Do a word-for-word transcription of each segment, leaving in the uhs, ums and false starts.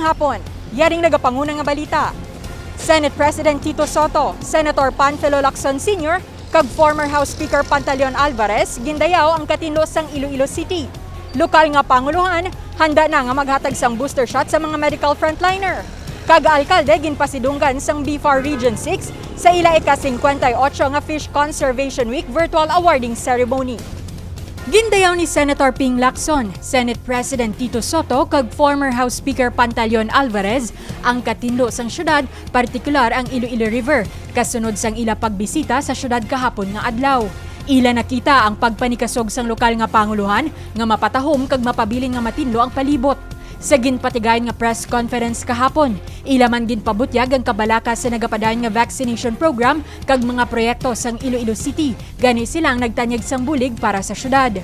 Hapon, yaring nagapanguna nga balita. Senate President Tito Soto, Senator Panfilo Lacson Senior, kag former House Speaker Pantaleon Alvarez gindayaw ang katinlo sang Iloilo City. Lokal nga pangulohan handa na nga maghatag sang booster shot sa mga medical frontliner. Kag alkalde ginpasidunggan sang BFAR Region six sa ila ika-singkwenta y otso nga Fish Conservation Week virtual awarding ceremony. Gindayaw ni Senator Ping Lacson, Senate President Tito Soto, kag former House Speaker Pantaleon Alvarez ang katinlo sang syudad, partikular ang Iloilo River, kasunod sang ila pagbisita sa syudad kahapon nga adlaw. Ila nakita ang pagpanikasog sang lokal nga pangulohan nga mapatahom kag mapabilin nga matinlo ang palibot. Sa ginpatigayon nga press conference kahapon, ila man ginpabutyag ang kabalaka sa nagapadayon nga vaccination program kag mga proyekto sang Iloilo City, gani sila ang nagtanyag sang bulig para sa syudad.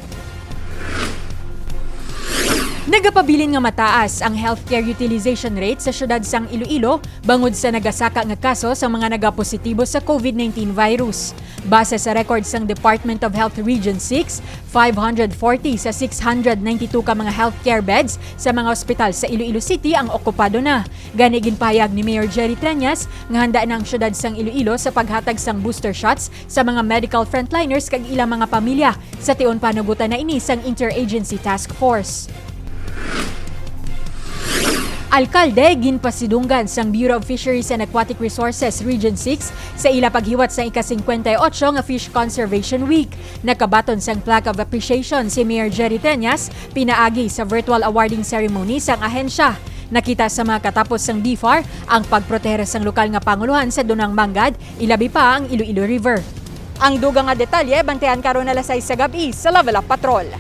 Nagapabilin nga mataas ang healthcare utilization rate sa syudad sang Iloilo bangod sa nagasaka nga kaso sang mga nagapositibo sa COVID nineteen virus. Base sa record sang Department of Health Region six, five hundred forty sa six hundred ninety-two ka mga healthcare beds sa mga ospital sa Iloilo City ang okupado na. Gani, ginpahayag ni Mayor Jerry Treñas nga handa na ang syudad sang Iloilo sa paghatag sang booster shots sa mga medical frontliners kag ilang mga pamilya. Sa tion, panugutan na ini sang Interagency Task Force. Alkalde ginpasidunggan sang Bureau of Fisheries and Aquatic Resources Region six sa ila paghiwat sang ika-singkwenta y otso nga Fish Conservation Week. Nakabaton sang plaque of appreciation si Mayor Jerry Treñas pinaagi sa virtual awarding ceremony sang ahensya. Nakita sa mga katapos sang BFAR ang pagproteher sang lokal nga pangulohan sa dunang manggad, ilabi pa ang Iloilo River. Ang dugang nga detalye, bantayan karon alas sais sa gab-i sa Level Up Patrol.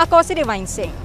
Ako si Divine Singh.